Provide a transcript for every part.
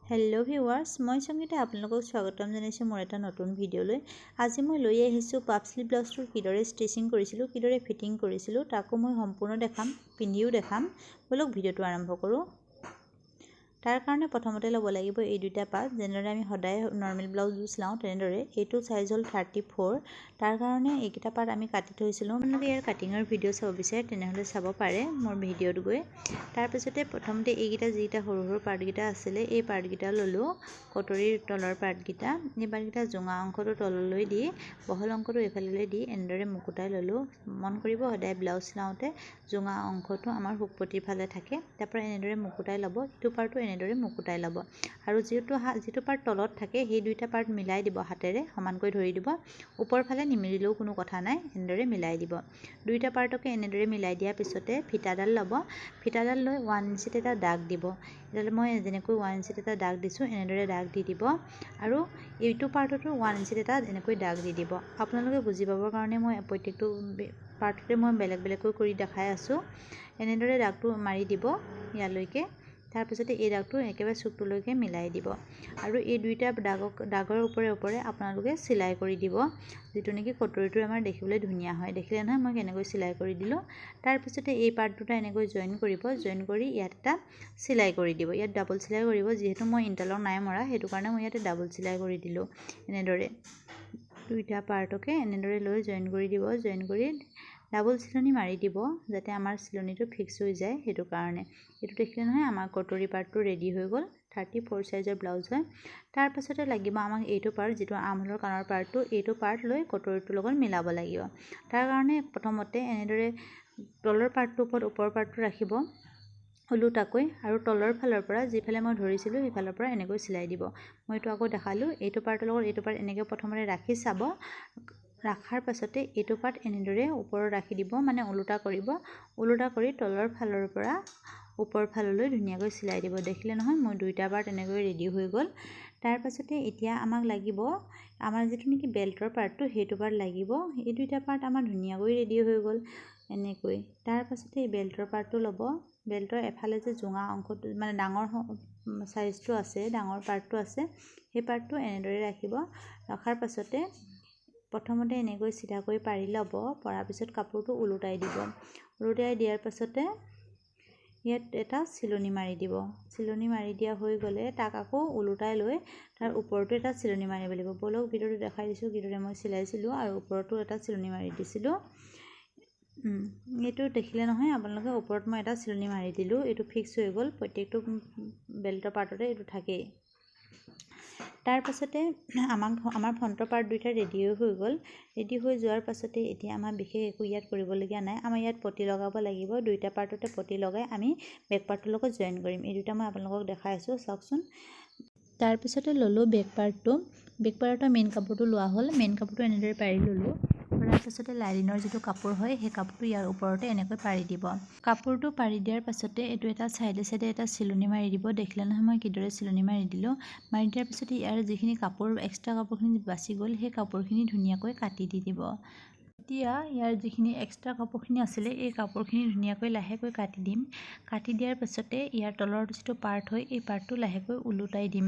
Hello' viewers, মই সংগীতা আপোনালোকক স্বাগতম জনাইছোঁ মোৰ এটা নতুন ভিডিঅ'লৈ। আজি মই লৈ আহিছোঁ পাফ শ্লিভ ব্লাউজটো কিদৰে ষ্টিচিং কৰিছিলোঁ, কিদৰে ফিটিং কৰিছিলোঁ, তাকো মই সম্পূৰ্ণ দেখাম, পিন্ধিও দেখাম। ব'লক ভিডিঅ'টো আৰম্ভ কৰোঁ। তাৰ কাৰণে প্ৰথমতে ল'ব লাগিব এই দুটা পাত। যেনেদৰে আমি সদায় নৰ্মেল ব্লাউজবোৰ চিলাওঁ তেনেদৰে এইটো চাইজ হ'ল 34। তাৰ কাৰণে এইকেইটা পাত আমি কাটি থৈছিলোঁ। আপোনালোকে ইয়াৰ কাটিঙৰ ভিডিঅ' চাব বিচাৰে তেনেহ'লে চাব পাৰে মোৰ ভিডিঅ'ত গৈ। তাৰপিছতে প্ৰথমতে এইকেইটা যিকেইটা সৰু সৰু পাৰ্টকেইটা আছিলে এই পাৰ্টকেইটা ল'লোঁ, কটৰীৰ তলৰ পাৰ্টকেইটা। এই পাৰ্টকেইটা জোঙা অংশটো তললৈ দি বহল অংশটো এইফাললৈ দি এনেদৰে মুকুটাই ল'লোঁ। মন কৰিব, সদায় ব্লাউজ চিলাওঁতে জোঙা অংশটো আমাৰ হুকপটিৰ ফালে থাকে। তাৰপৰা এনেদৰে মুকুটাই ল'ব, ইটো পাৰ্টো এনেদৰে মুকুটাই ল'ব আৰু যিটো পাৰ্ট তলত থাকে সেই দুইটা পাৰ্ট মিলাই দিব, হাতেৰে সমানকৈ ধৰি দিব। ওপৰ ফালে নিমিলিলেও কোনো কথা নাই, এনেদৰে মিলাই দিব। দুইটা পাৰ্টকে এনেদৰে মিলাই দিয়াৰ পিছতে ফিটাডাল ল'ব। ফিটাডাল লৈ 1 ইঞ্চিত এটা দাগ দিব। এডাল মই যেনেকৈ 1 ইঞ্চিত এটা দাগ দিছোঁ এনেদৰে দাগ দি দিব আৰু এইটো পাৰ্টতো 1 ইঞ্চিত এটা এনেকৈ দাগ দি দিব। আপোনালোকে বুজি পাবৰ কাৰণে মই প্ৰত্যেকটো পাৰ্টতে মই বেলেগ বেলেগকৈ কৰি দেখাই আছোঁ। এনেদৰে দাগটো মাৰি দিব ইয়ালৈকে। তাৰপিছতে এই দাগটো একেবাৰে চুকটোলৈকে মিলাই দিব আৰু এই দুইটা দাগৰ ওপৰে ওপৰে আপোনালোকে চিলাই কৰি দিব, যিটো নেকি কটৰীটো আমাৰ দেখিবলৈ ধুনীয়া হয়। দেখিলে নহয় মই কেনেকৈ চিলাই কৰি দিলোঁ। তাৰপিছতে এই পাৰ্ট দুটা এনেকৈ জইন কৰিব, জইন কৰি ইয়াত এটা চিলাই কৰি দিব। ইয়াত ডাবল চিলাই কৰিব, যিহেতু মই ইণ্টাৰলক নাই মৰা সেইটো কাৰণে মই ইয়াতে ডাবল চিলাই কৰি দিলোঁ। এনেদৰে দুইটা পাৰ্টকে এনেদৰে লৈ জইন কৰি দিব, জইন কৰি ডাবল চিলনি মাৰি দিব যাতে আমাৰ চিলনিটো ফিক্স হৈ যায়, সেইটো কাৰণে। এইটো দেখিলে নহয় আমাৰ কটৰী পাৰ্টটো ৰেডি হৈ গ'ল। 34 চাইজৰ ব্লাউজ হয়। তাৰপাছতে লাগিব আমাক এইটো পাৰ্ট, যিটো আৰ্মহোলৰ কাণৰ পাৰ্টটো, এইটো পাৰ্ট লৈ কটৰীটোৰ লগত মিলাব লাগিব। তাৰ কাৰণে প্ৰথমতে এনেদৰে তলৰ পাৰ্টটোৰ ওপৰত ওপৰৰ পাৰ্টটো ৰাখিব ওলোটাকৈ আৰু তলৰ ফালৰ পৰা যিফালে মই ধৰিছিলোঁ সেইফালৰ পৰা এনেকৈ চিলাই দিব। মই এইটো আকৌ দেখালোঁ। এইটো পাৰ্টৰ লগত এইটো পাৰ্ট এনেকৈ প্ৰথমতে ৰাখি চাব। ৰাখাৰ পাছতে এইটো পাৰ্ট এনেদৰে ওপৰত ৰাখি দিব, মানে ওলোটা কৰিব। ওলোটা কৰি তলৰ ফালৰ পৰা ওপৰ ফাললৈ ধুনীয়াকৈ চিলাই দিব। দেখিলে নহয় মোৰ দুইটা পাৰ্ট এনেকৈ ৰেডি হৈ গ'ল। তাৰপাছতে এতিয়া আমাক লাগিব আমাৰ যিটো নেকি বেল্টৰ পাৰ্টটো, সেইটো পাৰ্ট লাগিব। এই দুইটা পাৰ্ট আমাৰ ধুনীয়াকৈ ৰেডি হৈ গ'ল এনেকৈ। তাৰপাছতে এই বেল্টৰ পাৰ্টটো ল'ব। বেল্টৰ এফালে যে জোঙা অংশটো, মানে ডাঙৰ চাইজটো আছে, ডাঙৰ পাৰ্টটো আছে, সেই পাৰ্টটো এনেদৰে ৰাখিব। ৰখাৰ পাছতে প্ৰথমতে এনেকৈ চিধাকৈ পাৰি ল'ব। পৰাৰ পিছত কাপোৰটো ওলোটাই দিব। ওলোটাই দিয়াৰ পাছতে ইয়াত এটা চিলনি মাৰি দিব। চিলনি মাৰি দিয়া হৈ গ'লে তাক আকৌ ওলোটাই লৈ তাৰ ওপৰতো এটা চিলনি মাৰিব লাগিব। ব'লক ভিডিঅ'টো দেখাই দিছোঁ কিদৰে মই চিলাইছিলোঁ আৰু ওপৰতো এটা চিলনি মাৰি দিছিলোঁ। এইটো দেখিলে নহয় আপোনালোকে, ওপৰত মই এটা চিলনি মাৰি দিলোঁ, এইটো ফিক্স হৈ গ'ল। প্ৰত্যেকটো বেল্টৰ পাৰ্টতে এইটো থাকেই। তাৰপাছতে আমাৰ ফ্ৰণ্টৰ পাৰ্ট দুইটা ৰেডিও হৈ গ'ল। ৰেডি হৈ যোৱাৰ পাছতে এতিয়া আমাৰ বিশেষ একো ইয়াত কৰিবলগীয়া নাই। আমাৰ ইয়াত পতি লগাব লাগিব। দুইটা পাৰ্টতে পতি লগাই আমি বেক পাৰ্টটোৰ লগত জইন কৰিম। এই দুটা মই আপোনালোকক দেখাই আছোঁ, চাওকচোন। তাৰপিছতে ল'লোঁ বেক পাৰ্টটো। বেক পাৰ্টৰ মেইন কাপোৰটো লোৱা হ'ল। মেইন কাপোৰটো এনেদৰে পাৰি ল'লোঁ। পৰাৰ পাছতে লাইনিঙৰ যিটো কাপোৰ হয় সেই কাপোৰটো ইয়াৰ ওপৰতে এনেকৈ পাৰি দিব। কাপোৰটো পাৰি দিয়াৰ পাছতে এইটো এটা চাইডে চাইডে এটা চিলনি মাৰি দিব। দেখিলে নহয় মই কিদৰে চিলনি মাৰি দিলোঁ। মাৰি দিয়াৰ পিছতে ইয়াৰ যিখিনি কাপোৰ এক্সট্ৰা কাপোৰখিনি বাচি গ'ল সেই কাপোৰখিনি ধুনীয়াকৈ কাটি দি দিব। এতিয়া ইয়াৰ যিখিনি এক্সট্ৰা কাপোৰখিনি আছিলে এই কাপোৰখিনি ধুনীয়াকৈ লাহেকৈ কাটি দিম। কাটি দিয়াৰ পাছতে ইয়াৰ তলৰ যিটো পাৰ্ট হয় এই পাৰ্টটো লাহেকৈ ওলোটাই দিম।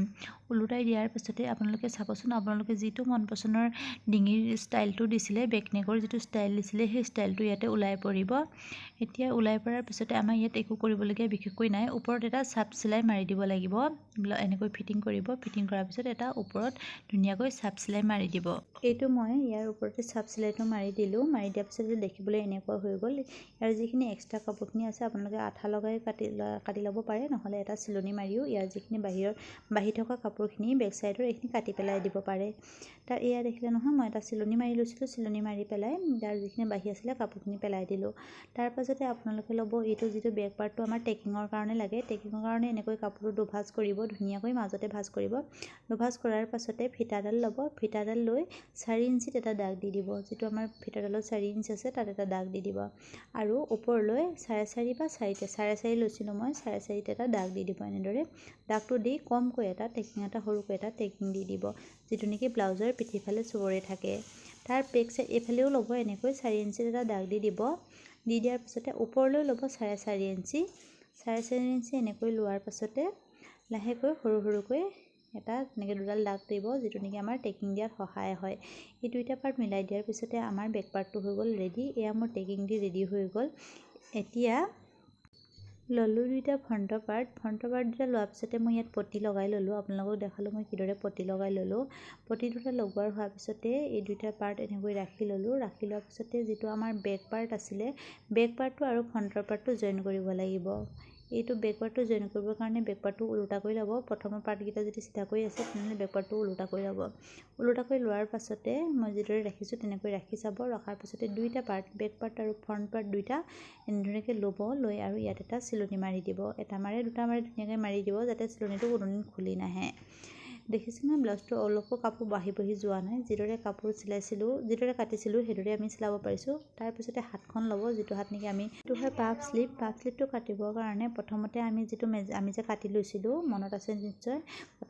ওলোটাই দিয়াৰ পাছতে আপোনালোকে চাবচোন, আপোনালোকে যিটো মন পচন্দৰ ডিঙিৰ ষ্টাইলটো দিছিলে, বেকনেকৰ যিটো ষ্টাইল দিছিলে, সেই ষ্টাইলটো ইয়াতে ওলাই পৰিব। এতিয়া ওলাই পৰাৰ পিছতে আমাৰ ইয়াত একো কৰিবলগীয়া বিশেষকৈ নাই। ওপৰত এটা চাপ চিলাই মাৰি দিব লাগিব। এনেকৈ ফিটিং কৰিব। ফিটিং কৰাৰ পিছত এটা ওপৰত ধুনীয়াকৈ চাপ চিলাই মাৰি দিব। এইটো মই ইয়াৰ ওপৰতে চাপ চিলাইটো মাৰি দিলোঁ। মাৰি দিয়াৰ পিছত দেখিবলৈ এনেকুৱা হৈ গ'ল। ইয়াৰ যিখিনি এক্সট্ৰা কাপোৰখিনি আছে আপোনালোকে আঠা লগাই কাটি ল'ব পাৰে, নহ'লে এটা চিলনি মাৰিও ইয়াৰ যিখিনি বাহিৰৰ বাঢ়ি থকা কাপোৰখিনি বেক চাইডৰ এইখিনি কাটি পেলাই দিব পাৰে। তাৰ এয়া দেখিলে নহয় মই এটা চিলনি মাৰি লৈছিলোঁ। চিলনি মাৰি পেলাই ইয়াৰ যিখিনি বাঢ়ি আছিলে কাপোৰখিনি পেলাই দিলোঁ। তাৰপাছতে আপোনালোকে ল'ব এইটো যিটো বেক পাৰ্টটো আমাৰ টেকিঙৰ কাৰণে লাগে। টেকিঙৰ কাৰণে এনেকৈ কাপোৰটো দুভাঁজ কৰিব, ধুনীয়াকৈ মাজতে ভাঁজ কৰিব। দুভাঁজ কৰাৰ পাছতে ফিটাডাল ল'ব। ফিটাডাল লৈ 4 ইঞ্চিত এটা দাগ দি দিব। যিটো আমাৰ ফিটাডালত 4 ইঞ্চ আছে তাত এটা দাগ দি দিব আৰু ওপৰলৈ 4.5 বা 4, 4.5 লৈছিলোঁ মই, 4.5ত এটা দাগ দি দিব। এনেদৰে দাগটো দি কমকৈ এটা টেকিং, এটা সৰুকৈ এটা টেকিং দি দিব, যিটো নেকি ব্লাউজৰ পিঠিৰ ফালে চুবৰে থাকে। তাৰ বেক চাইড এইফালেও ল'ব, এনেকৈ 4 ইঞ্চিত এটা দাগ দি দিব। দি দিয়াৰ পাছতে ওপৰলৈ ল'ব 4.5 ইঞ্চি। 4.5 ইঞ্চি এনেকৈ লোৱাৰ পাছতে লাহেকৈ সৰু সৰুকৈ এটা তেনেকৈ দুডাল দাগ দিব, যিটো নেকি আমাৰ টেকিং দিয়াত সহায় হয়। এই দুইটা পাৰ্ট মিলাই দিয়াৰ পিছতে আমাৰ বেক পাৰ্টটো হৈ গ'ল ৰেডি। এয়া মোৰ টেকিং দি ৰেডি হৈ গ'ল। এতিয়া ল'লোঁ দুইটা ফ্ৰণ্টৰ পাৰ্ট। ফ্ৰণ্টৰ পাৰ্ট দুটা লোৱাৰ পিছতে মই ইয়াত পতি লগাই ল'লোঁ। আপোনালোকক দেখালোঁ মই কিদৰে পতি লগাই ল'লোঁ। পতি দুটা লগোৱাৰ হোৱাৰ পিছতে এই দুইটা পাৰ্ট এনেকৈ ৰাখি ল'লোঁ। ৰাখি লোৱাৰ পিছতে যিটো আমাৰ বেক পাৰ্ট আছিলে, বেক পাৰ্টটো আৰু ফ্ৰণ্টৰ পাৰ্টটো জইন কৰিব লাগিব। এইটো বেক পাৰ্টটো জইন কৰিবৰ কাৰণে বেক পাৰ্টটো ওলোটা কৰি ল'ব। প্ৰথমৰ পাৰ্টকেইটা যদি চিধা কৰি আছে, তেনেহ'লে বেক পাৰ্টটো ওলোটা কৰি ল'ব। ওলোটা কৰি লোৱাৰ পাছতে মই যিদৰে ৰাখিছোঁ তেনেকৈ ৰাখি চাব। ৰখাৰ পাছতে দুইটা পাৰ্ট, বেক পাৰ্ট আৰু ফ্ৰণ্ট পাৰ্ট দুইটা এনেধৰণেকৈ ল'ব, লৈ আৰু ইয়াত এটা চিলনি মাৰি দিব। এটা মাৰে, দুটা মাৰে, ধুনীয়াকৈ মাৰি দিব, যাতে চিলনিটো কোনোদিন খুলি নাহে। দেখিছে নহয়, ব্লাউজটো অলপো কাপোৰ বাঢ়ি বাঢ়ি যোৱা নাই। যিদৰে কাপোৰ চিলাইছিলোঁ, যিদৰে কাটিছিলোঁ, সেইদৰে আমি চিলাব পাৰিছোঁ। তাৰপিছতে হাতখন ল'ব, যিটো হাত নেকি আমি, এইটো হয় পাফ শ্লিভ। পাফ শ্লিভটো কাটিবৰ কাৰণে প্ৰথমতে আমি যিটো মেজ আমি যে কাটি লৈছিলোঁ, মনত আছে নিশ্চয়,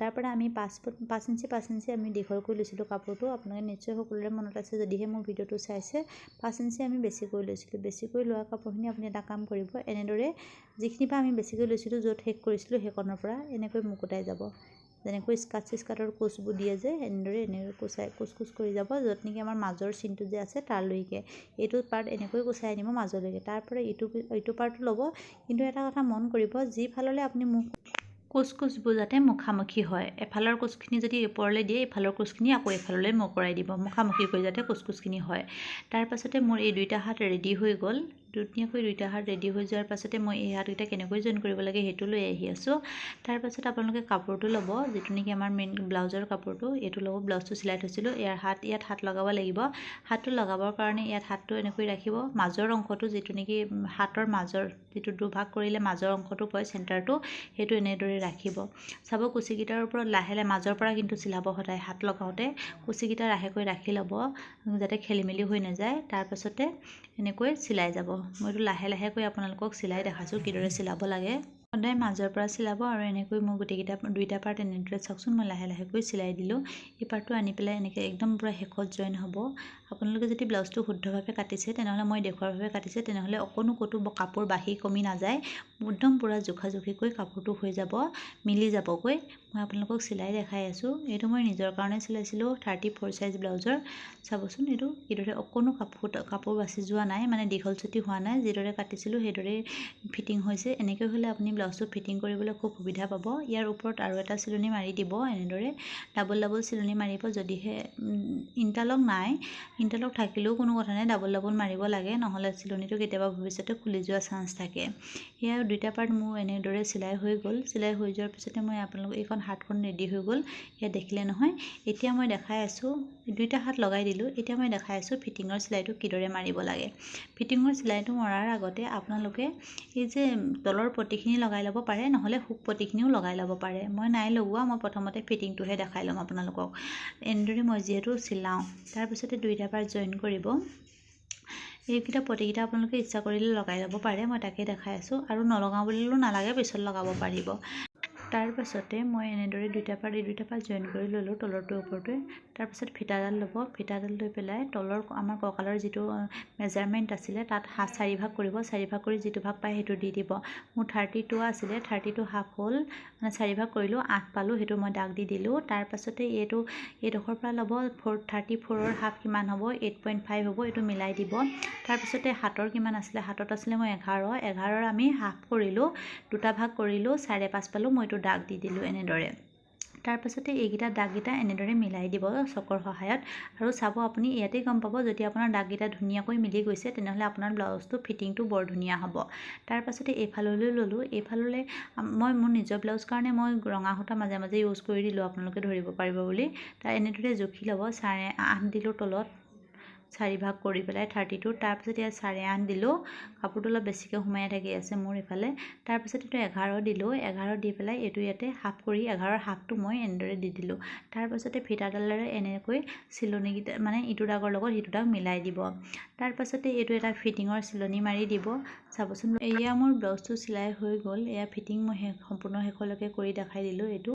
তাৰ পৰা আমি 5 ইঞ্চি 5 ইঞ্চি আমি দীঘল কৰি লৈছিলোঁ কাপোৰটো। আপোনালোকে নিশ্চয় সকলোৰে মনত আছে, যদিহে মোৰ ভিডিঅ'টো চাইছে। 5 ইঞ্চি আমি বেছিকৈ লৈছিলোঁ। বেছিকৈ লোৱা কাপোৰখিনি আপুনি এটা কাম কৰিব, এনেদৰে যিখিনিৰ পৰা আমি বেছিকৈ লৈছিলোঁ, য'ত শেষ কৰিছিলোঁ সেইকণৰ পৰা এনেকৈ মুকুটাই যাব। যেনেকৈ স্কাৰ্ট চিস্কাৰ্টৰ কোচবোৰ দিয়ে যে, এনেদৰে এনেকৈ কোচাই কোচ কোচ কৰি যাব, য'ত নেকি আমাৰ মাজৰ চিনটো যে আছে তালৈকে। এইটো পাৰ্ট এনেকৈ কোচাই আনিব মাজলৈকে। তাৰপৰা ইটো পাৰ্টো ল'ব। কিন্তু এটা কথা মন কৰিব, যিফাললৈ আপুনি মুখ কোচ কোচবোৰ যাতে মুখামুখি হয়। এফালৰ কোচখিনি যদি ওপৰলৈ দিয়ে, ইফালৰ কোচখিনি আকৌ এইফাললৈ মকৰাই দিব, মুখামুখি কৰি যাতে কোচ কোচখিনি হয়। তাৰপাছতে মোৰ এই দুইটা হাত ৰেডি হৈ গ'ল। ধুনীয়াকৈ দুইটা হাত ৰেডি হৈ যোৱাৰ পাছতে মই এই হাতকেইটা কেনেকৈ জইন কৰিব লাগে সেইটো লৈ আহি আছোঁ। তাৰপাছত আপোনালোকে কাপোৰটো ল'ব, যিটো নেকি আমাৰ মেইন ব্লাউজৰ কাপোৰটো, এইটো ল'ব। ব্লাউজটো চিলাই থৈছিলোঁ। ইয়াৰ হাত, ইয়াত হাত লগাব লাগিব। হাতটো লগাবৰ কাৰণে ইয়াত হাতটো এনেকৈ ৰাখিব। মাজৰ অংশটো, যিটো নেকি হাতৰ মাজৰ যিটো দুভাগ কৰিলে মাজৰ অংশটো পৰে, চেণ্টাৰটো, সেইটো এনেদৰে ৰাখিব। চাব, কুচিকেইটাৰ ওপৰত লাহে লাহে মাজৰ পৰা কিন্তু চিলাব সদায়। হাত লগাওঁতে কুচিকেইটা লাহেকৈ ৰাখি ল'ব, যাতে খেলি মেলি হৈ নাযায়। তাৰপাছতে এনেকৈ চিলাই যাব। মই এইটো লাহে লাহেকৈ আপোনালোকক চিলাই দেখাইছোঁ কিদৰে চিলাব লাগে। সদায় মাজৰ পৰা চিলাব। আৰু এনেকৈ মই গোটেইকেইটা দুইটা পাৰ্ট এনেদৰে চাওকচোন, মই লাহে লাহেকৈ চিলাই দিলোঁ। এই পাৰ্টটো আনি পেলাই এনেকৈ একদম পূৰা শেষত জইন হ'ব। আপোনালোকে যদি ব্লাউজটো শুদ্ধভাৱে কাটিছে, তেনেহ'লে, মই দেখুওৱাভাৱে কাটিছে, তেনেহ'লে অকণো ক'তো কাপোৰ বাঢ়ি কমি নাযায়। একদম পূৰা জোখা জুখিকৈ কাপোৰটো হৈ যাব, মিলি যাবগৈ। মই আপোনালোকক চিলাই দেখাই আছোঁ। এইটো মই নিজৰ কাৰণে চিলাইছিলোঁ, 34 চাইজ ব্লাউজৰ। চাবচোন, এইটো কিদৰে অকণো কাপোৰ বাচি যোৱা নাই, মানে দীঘল চুটি হোৱা নাই। যিদৰে কাটিছিলোঁ সেইদৰেই ফিটিং হৈছে। এনেকৈ হ'লে আপুনি ব্লাউজটো ফিটিং কৰিবলৈ খুব সুবিধা পাব। ইয়াৰ ওপৰত আৰু এটা চিলনি মাৰি দিব। এনেদৰে ডাবল ডাবল চিলনি মাৰিব, যদিহে ইণ্টাৰলক নাই। ইণ্টাৰলক থাকিলেও কোনো কথা নাই, ডাবল ডাবল মাৰিব লাগে, নহ'লে চিলনিটো কেতিয়াবা ভৱিষ্যতে খুলি যোৱা চান্স থাকে। সেয়া দুইটা পাৰ্ট মোৰ এনেদৰে চিলাই হৈ গ'ল। চিলাই হৈ যোৱাৰ পিছতে মই আপোনালোক এইখন হাতখন ৰেডি হৈ গ'ল, ইয়াত দেখিলে নহয়। এতিয়া মই দেখাই আছোঁ, দুইটা হাত লগাই দিলোঁ। এতিয়া মই দেখাই আছোঁ ফিটিঙৰ চিলাইটো কিদৰে মাৰিব লাগে। ফিটিঙৰ চিলাইটো মৰাৰ আগতে আপোনালোকে এই যে তলৰ পটিখিনি লগাই ল'ব পাৰে, নহ'লে হুক পটিখিনিও লগাই ল'ব পাৰে। মই নাই লগোৱা, মই প্ৰথমতে ফিটিংটোহে দেখাই ল'ম আপোনালোকক। এনেদৰে মই যিহেতু চিলাওঁ। তাৰপিছতে দুইটা পাৰ্ট জইন কৰিব। এইকেইটা পটিকেইটা আপোনালোকে ইচ্ছা কৰিলে লগাই ল'ব পাৰে, মই তাকে দেখাই আছোঁ। আৰু নলগাওঁ বুলিলেও নালাগে, পিছত লগাব পাৰিব। তাৰপাছতে মই এনেদৰে দুইটা পাৰ্ট, এই দুইটা পাৰ্ট জইন কৰি ল'লোঁ, তলৰটো ওপৰটোৱে। তাৰপিছত ফিটাডাল ল'ব। ফিটাডাল লৈ পেলাই তলৰ আমাৰ কঁকালৰ যিটো মেজাৰমেণ্ট আছিলে তাত চাৰি ভাগ কৰিব। চাৰি ভাগ কৰি যিটো ভাগ পায় সেইটো দি দিব। মোৰ 32 আছিলে, 32 হাফ হ'ল, মানে চাৰি ভাগ কৰিলোঁ, 8 পালোঁ, সেইটো মই দাগ দি দিলোঁ। তাৰপাছতে এইটো এইডোখৰ পৰা ল'ব, 4, 34ৰ হাফ কিমান হ'ব? 8.5 হ'ব। এইটো মিলাই দিব। তাৰপিছতে হাতৰ কিমান আছিলে? হাতত আছিলে মই 11। 11ৰ আমি হাফ কৰিলোঁ, দুটা ভাগ কৰিলোঁ, 5.5 পালোঁ, মই এইটো দাগ দি দিলোঁ এনেদৰে। তাৰপাছতে এইকেইটা দাগকেইটা এনেদৰে মিলাই দিব চকৰ সহায়ত। আৰু চাব, আপুনি ইয়াতেই গম পাব, যদি আপোনাৰ দাগকেইটা ধুনীয়াকৈ মিলি গৈছে, তেনেহ'লে আপোনাৰ ব্লাউজটো ফিটিংটো বৰ ধুনীয়া হ'ব। তাৰপাছতে এইফাললৈ ল'লোঁ। এইফাললৈ মই মোৰ নিজৰ ব্লাউজ কাৰণে মই ৰঙা সূতা মাজে মাজে ইউজ কৰি দিলোঁ, আপোনালোকে ধৰিব পাৰিব বুলি। তাৰ এনেদৰে জুখি ল'ব। 8.5 দিলোঁ তলত চাৰি ভাগ কৰি পেলাই 32। তাৰপিছত ইয়াত 8.5 দিলোঁ, কাপোৰটো অলপ বেছিকৈ সোমাই থাকি আছে মোৰ এইফালে। তাৰপিছত এইটো 11 দিলোঁ। 11 দি পেলাই এইটো ইয়াতে হাফ কৰি 11ৰ হাফটো মই এনেদৰে দি দিলোঁ। তাৰপাছতে ফিটাডালেৰে এনেকৈ চিলনিকেইটা, মানে ইটো দাগৰ লগত সিটো দাগ মিলাই দিব। তাৰপাছতে এইটো এটা ফিটিঙৰ চিলনি মাৰি দিব। চাবচোন, এয়া মোৰ ব্লাউজটো চিলাই হৈ গ'ল। এয়া ফিটিং মই সম্পূৰ্ণ শেষলৈকে কৰি দেখাই দিলোঁ এইটো।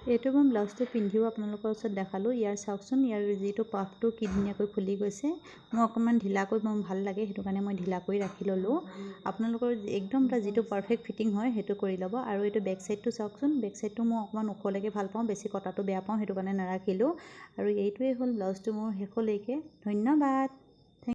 এইটো মই ব্লাউজটো পিন্ধিও আপোনালোকৰ ওচৰত দেখালোঁ। ইয়াৰ চাওকচোন, ইয়াৰ যিটো পাফটো কি ধুনীয়াকৈ ফুলি গৈছে। মই অকণমান ঢিলাকৈ মোৰ ভাল লাগে, সেইটো কাৰণে মই ঢিলাকৈ ৰাখি ল'লোঁ। আপোনালোকৰ একদম এটা যিটো পাৰফেক্ট ফিটিং হয়, সেইটো কৰি ল'ব। আৰু এইটো বেক চাইডটো চাওকচোন। বেক চাইডটো মই অকণমান ওখলৈকে ভাল পাওঁ, বেছি কটাটো বেয়া পাওঁ, সেইটো কাৰণে নাৰাখিলোঁ। আৰু এইটোৱেই হ'ল ব্লাউজটো মোৰ শেষলৈকে। ধন্যবাদ।